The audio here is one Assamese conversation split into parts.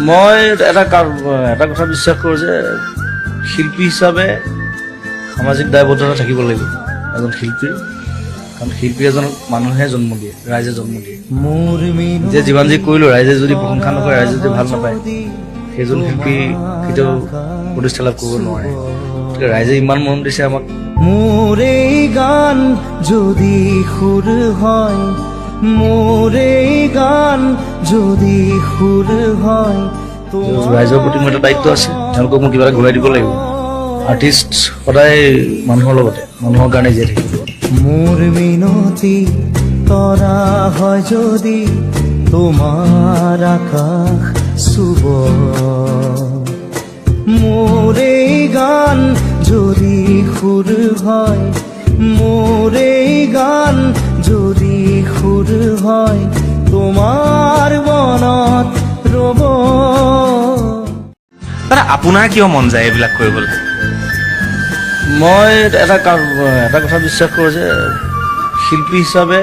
মই এটা কথা বিশ্বাস কৰোঁ যে শিল্পী হিচাপে সামাজিক দায়বদ্ধতা থাকিব লাগিব এজন শিল্পীৰ। কাৰণ শিল্পী এজনক মানুহে জন্ম দিয়ে, ৰাইজে জন্ম দিয়ে। মোৰ যে যিমান যি কৰিলোঁ, ৰাইজে যদি প্ৰশংসা নকৰে, ৰাইজে যদি ভাল নাপায়, সেইজন শিল্পী কেতিয়াও প্ৰতিষ্ঠা লাভ কৰিব নোৱাৰে। গতিকে ৰাইজে ইমান মৰম দিছে আমাক। মোৰ এই গান যদি সুৰ হয়, মোৰ এই গান যদি সুৰ হয়, ৰাইজৰ প্ৰতি মোৰ এটা দায়িত্ব আছে, তেওঁলোকক মই কিবা এটা ঘূৰাই দিব লাগিব। আৰ্টিষ্ট সদায় মানুহৰ লগতে, মানুহৰ কাৰণে জীয়াই থাকিব। মোৰ মিনতি তৰা হয় যদি তোমাৰ আকাশ চুব, মোৰ এই গান যদি সুৰ হয়, মোৰ এই গান যদি সুৰ হয়, তোমাৰ মনত ৰব। দাদা, আপোনাৰ কিয় মন যায় এইবিলাক কৰিবলৈ? মই এটা কথা বিশ্বাস কৰোঁ যে শিল্পী হিচাপে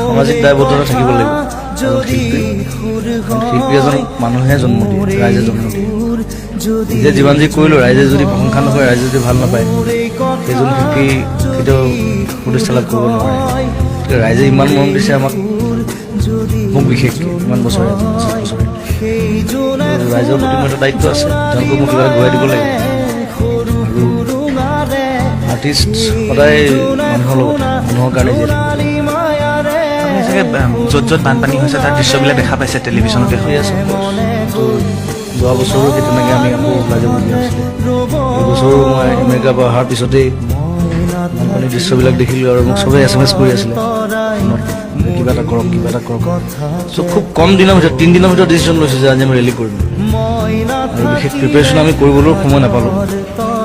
সামাজিক দায়বদ্ধতা থাকিব লাগিব এজন শিল্পীৰ। কাৰণ শিল্পী এজনক মানুহে জন্ম দিয়ে, ৰাইজে জন্ম দিয়ে। যে যিমান যি কৰিলোঁ, ৰাইজে যদি প্ৰশংসা নকৰে, ৰাইজে যদি ভাল নাপায়, সেইজন শিল্পী কেতিয়াও প্ৰতিষ্ঠা লাভ কৰিব নোৱাৰে। গতিকে ৰাইজে ইমান মৰম দিছে আমাক, মোক বিশেষকৈ ইমান বছৰে, 25 বছৰে। ৰাইজৰ প্ৰতি মোৰ এটা দায়িত্ব আছে, তেওঁলোকক মই কিবা এটা ঘূৰাই দিব লাগিব। আৰু আৰ্টিষ্ট সদায় মানুহৰ লগতে, মানুহৰ কাৰণে জীয়াই থাকিব। আপুনি চাগে য'ত য'ত বানপানী হৈছে তাৰ দৃশ্যবিলাক দেখা পাইছে টেলিভিশ্যনতে হওক। Yes, of course. তো যোৱা বছৰো সেই তেনেকৈ আমি আকৌ ওলাই যাবলগীয়া হৈছিলে। এই বছৰো মই আমেৰিকাৰ পৰা অহাৰ পিছতেই বানপানীৰ দৃশ্যবিলাক দেখিলোঁ আৰু মোক চবেই SMS কৰি আছিলে ফোনত, কিবা এটা কৰক, কিবা এটা কৰক। চ' খুব কম দিনৰ ভিতৰত, 3 দিনৰ ভিতৰত ডিচিশ্যন লৈছোঁ যে আজি আমি ৰেলী কৰিম। আৰু বিশেষ প্ৰিপেৰেশ্যন আমি কৰিবলৈও সময় নাপালোঁ।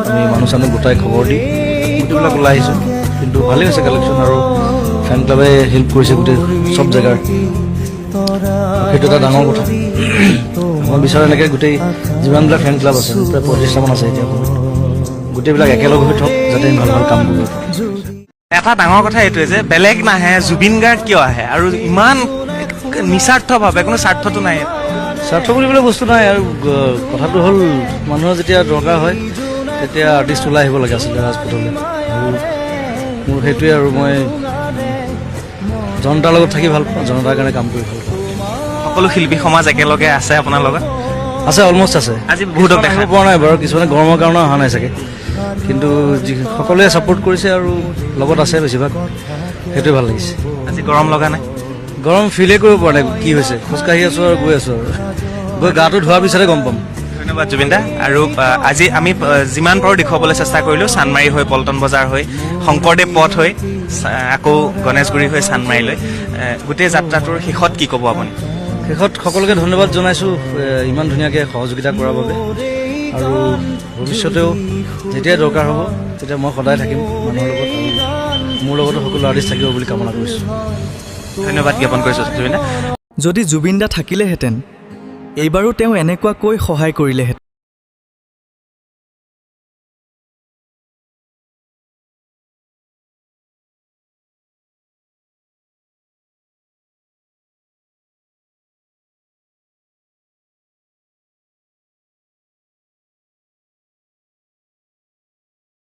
আমি মানুহ চানুহ গোটাই খবৰ দি গোটেইবিলাক ওলাই আহিছোঁ। কিন্তু ভালেই হৈছে কালেকশ্যন আৰু ফেন ক্লাবে হেল্প কৰিছে গোটেই চব জেগাৰ। সেইটো এটা ডাঙৰ কথা। মই বিচাৰোঁ এনেকৈ গোটেই যিমানবিলাক ফেন ক্লাব আছে, প্ৰায় 35টামান আছে এতিয়া অসমত, গোটেইবিলাক একেলগ হৈ থওক যাতে আমি ভাল ভাল কাম কৰিব পাৰোঁ। এটা ডাঙৰ কথা এইটোৱে যে বেলেগ নাহে, জুবিন গাৰ্গ কিয় আহে আৰু ইমান নিস্বাৰ্থভাৱে, কোনো স্বাৰ্থটো নাই? স্বাৰ্থ বুলিবলৈ বস্তু নাই আৰু কথাটো হ'ল, মানুহৰ যেতিয়া দৰকাৰ হয় তেতিয়া আৰ্টিষ্ট ওলাই আহিব লাগে আচলতে ৰাজপথলৈ। আৰু মোৰ সেইটোৱে আৰু মই জনতাৰ লগত থাকি ভাল পাওঁ, জনতাৰ কাৰণে কাম কৰি ভাল পাওঁ। সকলো শিল্পী সমাজ একেলগে আছে আপোনাৰ লগত? আছে, অলমষ্ট আছে। আজি বহুতক কিছুমান দেখা আহিব পৰা নাই বাৰু, কিছুমানে গৰমৰ কাৰণে অহা নাই চাগে। কিন্তু যি সকলোৱে ছাপোৰ্ট কৰিছে আৰু লগত আছে বেছিভাগ, সেইটোৱে ভাল লাগিছে। আজি গৰম লগা নাই? গৰম ফিলেই কৰিব পৰা নাই কি হৈছে। খোজকাঢ়ি আছোঁ আৰু গৈ আছোঁ আৰু গৈ গাটো ধোৱাৰ পিছতে গম পাম। ধন্যবাদ জুবিন দা। আৰু আজি আমি যিমান পাৰোঁ দেখুৱাবলৈ চেষ্টা কৰিলোঁ, চানমাৰি হৈ, পল্টন বজাৰ হৈ, শংকৰদেৱ পথ হৈ, আকৌ গণেশগুৰি হৈ চানমাৰিলৈ। গোটেই যাত্ৰাটোৰ শেষত কি ক'ব আপুনি? শেষত সকলোকে ধন্যবাদ জনাইছোঁ ইমান ধুনীয়াকৈ সহযোগিতা কৰাৰ বাবে। আৰু ভৱিষ্যতেও যেতিয়াই দৰকাৰ হ'ব তেতিয়া মই সদায় থাকিম মানুহৰ লগত আৰু মোৰ লগতো সকলো আৰ্টিষ্ট থাকিব বুলি কামনা কৰিছোঁ। ধন্যবাদ জ্ঞাপন কৰিছোঁ জুবিন দা। যদি জুবিন দা থাকিলেহেঁতেন, এইবাৰো তেওঁ এনেকুৱাকৈ সহায় কৰিলেহেঁতেন।